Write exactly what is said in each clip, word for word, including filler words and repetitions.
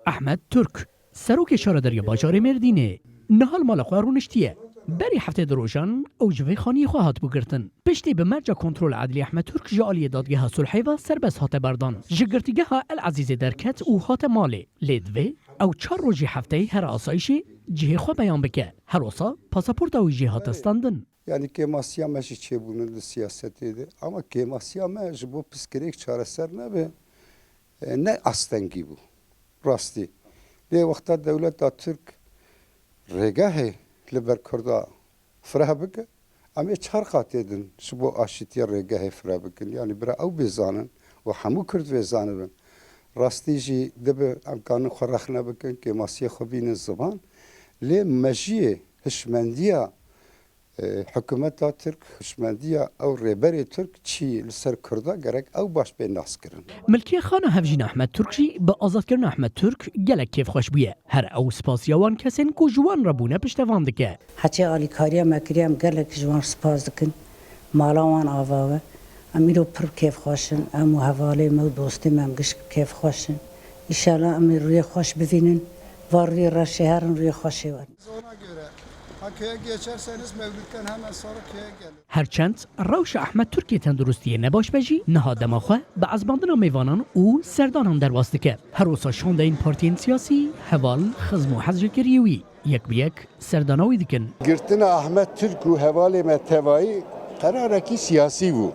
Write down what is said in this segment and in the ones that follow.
Ehmed Turk, serokê şaredariya bajarê Mêrdînê, niha li mala xwe rûniştiye. Berî heftê du rojan ew ji vê xaniyê xwe hatibû girtin. Piştî bi merca kontrol edlî Ehmed Turk ji aliyê dadgeha Sulhê ve serbest hate berdan. Ji girtîgeha El Ezîzê derket û hate malê. Lê divê ew çar rojî hefteyê here asayîşê cihê xwe beyan bike. Her wisa pasaporta wî jê hate standin. Yanî kêmasiya me jî çêbûne di siyasetê de. Ama kêmasiya me ji bo pirsgirêk çareser nebe, e, ne astengî bû. Rastî. Lê wexta dewleta Tirk rêgehê li ber Kurda fireh bike, em ê çar qatê din ji bo aşîtiya rêgehê fireh bikin. Yanî bira ew bê zanin û hemû Kurd vê zanibin. Rastî jî dibe em kanin xwe rexne bikin, kêmasiyê xwe bînin ziman. Lê mejiyê hişmendiya e, hikûmeta Tirk, hişmendiya ew rêberê Tirk çi li ser Kurda gerek ew baş bê naskirin. Milkiye xana hevjîna Ehmed Turk jî bi azadkirina Ehmed Turk gelek kêfxweş bûye. Her ew spasiya wan kesên ku ji wan re bûne piştevan dike. Heçê alîkariya me kiriye, em gelek ji wan spas dikin. Mala wan ava we. Em îro pir kêfxweş in. Em û hevalê me û dostê me em gişk kêfxweş in. Îşela em ê rûyê xweş bivînin. Va rûyê reşê herin, rûyê xweşê werin. Biz ona göre, ha köye geçerseniz Mevlüt'ten hemen sonra köye gelin. Her çend rewşa Ehmed Turkê tenduristiyê ne baş be jî, niha dema xwe bi ezmandina mêvanan û serdanan derbas dike. Her wisa şandeyên partiyên siyasî, heval, xizm û hezjekiriyê wî yek bi yek serdana wî dikin. Girtina Ehmed Turk û hevalê me tevayî qerarekî siyasî bû.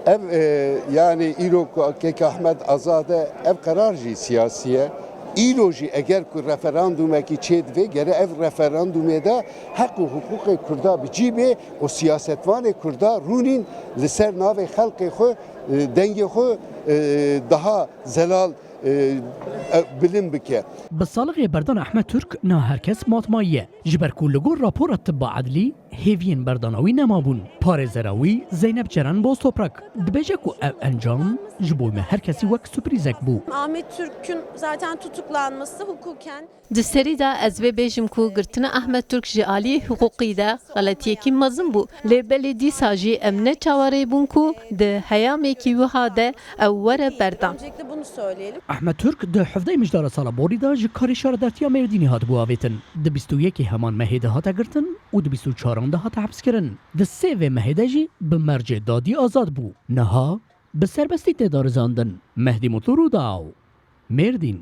Ev, e, yanî îro ku Kek Ahmed azad e, ev qerar jî siyasî ye. Îro jî eger ku referandumekî çê divê, gere ev referandumê de heq û hiqûqê Kurda bi cî bê û siyasetvanê Kurda rûnîn li ser navê xelkê xwe, e, dengê xwe, e, daha zelal, e, e, bilind bike. Bi salixê berdana Ehmed Turk niha her kes matmayî ye. Ji ber ku li gor rapora tibba edlî, hêviyên berdana wî nemabûn. Parêzera wî Zeynep Ceren Boztoprak dibêje ku ev encam ji bo me her kesî wek surprîzek bû. Ahmet Türk'ün zaten tutuklanması hukuken. Di serî de ez vê bêjim ku girtina Ahmet Turk ji aliyê hiqûqî de xeletiyekî mezin bû. Lê belê dîsa jî em ne çawarê bûn ku di heyamekî wiha de ew were berdan. Öncelikle bunu söyleyelim. Ahmet Turk di hevdehê mijdara sala borî de ji karê şaredartiya Mêrdînê hatibû avêtin. Di bîst û yekê heman mehê de hate girtin û di bîst û çaran de hate hepskirin. Di sê vê mehê de jî bi mercê dadî azad bû. Niha bi serbestî tê darizandin. Mehdî Mutlu Rûdaw, Mêrdîn.